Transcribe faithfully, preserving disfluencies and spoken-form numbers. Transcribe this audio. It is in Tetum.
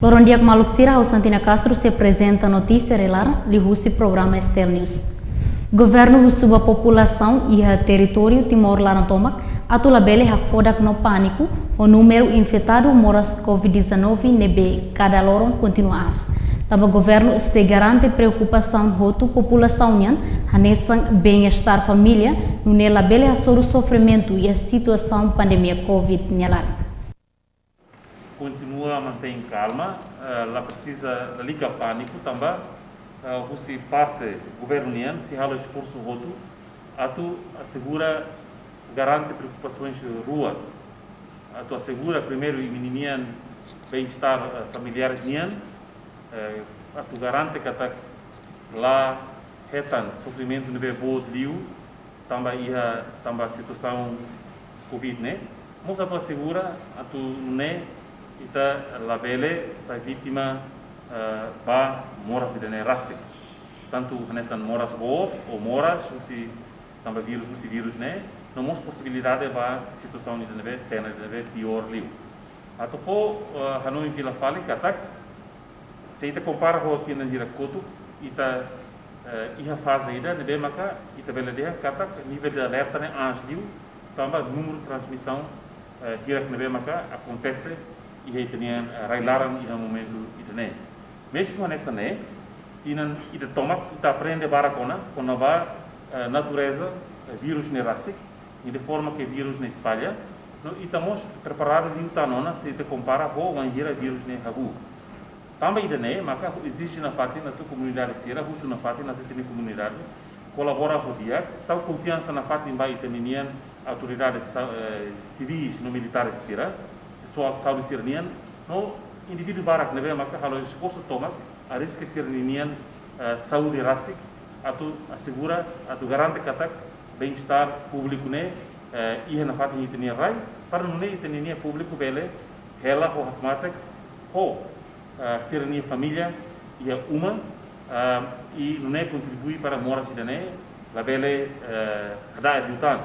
Loron di'ak maluk sira, ha'u Santina Castro sei aprezenta notísia rai-laran liuhusi programa STL News. Governu husu ba populasaun iha territóriu Timor laran tomak atu labele hakfodak no pániku ho númeru infetadu moras COVID dezanove ne'ebé kada loron kontinua aas. Tanba governu sei garante preokupasaun hotu populasaun nian, hanesan bem-estar família, nune'e labele hasoru sofrimentu iha situasaun pandemia COVID nia laran. Kontinua mantein kalma, eh, la presiza, lalika pániku, tanba, eh, husi parte governu nian sei halo esforsu hotu atu asegura, garante preokupasaun rua. Atu asegura primeiru imi-nian bem-estar, eh, familiares nian, eh, atu garante katak la hetan sofrimentu ne'ebé boot liu tanba iha, tanba situasaun COVID ne'e. Mós atu asegura atu nune'e ita labele sai vítima, eh, ba moras ida-ne'e rasik. Tantu hanesan moras boot ou moras husi, tanba vírus, husi vírus ne'e, no mós posibilidade ba situasaun ida ne'ebé, sena ida ne'ebé piór liu. Atu fó, eh, hanoin fila fali katak, se ita kompara ho tinan hirak kotuk, ita, eh, iha faze ida ne'ebé maka ita bele dehan katak nivel de alerta ne'e aas liu, tanba númeru transmisaun, eh, hirak ne'ebé maka akontese iha ita-nian, eh, rai-laran iha momentu ida-ne'e. Mezmu hanesan ne'e, tinan ida tomak ita aprende barak ona kona-ba, eh, natureza, eh, vírus ne'e rasik, i de forma ke vírus ne'e espalla, no ita mós preparadu liután ona se ita kompara ho wainhira vírus ne'e hahú. Tanba ida-ne'e maka ezije nafatin atu komunidade sira, husu nafatin atu ita-nia komunidade kolabora ho di'ak, tau konfiansa nafatin ba ita-nian autoridade sa-, eh, sivis no militares sira, pesoál saúde sira-nian, no indivíduu barak ne'ebé maka halo esforsu tomak, arrisku sira-nian, eh, saúde rasik, atu asegura, atu garante katak bem-estar públiku ne'e, eh, iha nafatin ita-nia rai, para nune'e ita-nia públiku bele hela ho hakmatek ho, eh, sira-nia família iha uma, eh, i nune'e kontribui para moras ida-ne'e labele, eh, hada'et liután.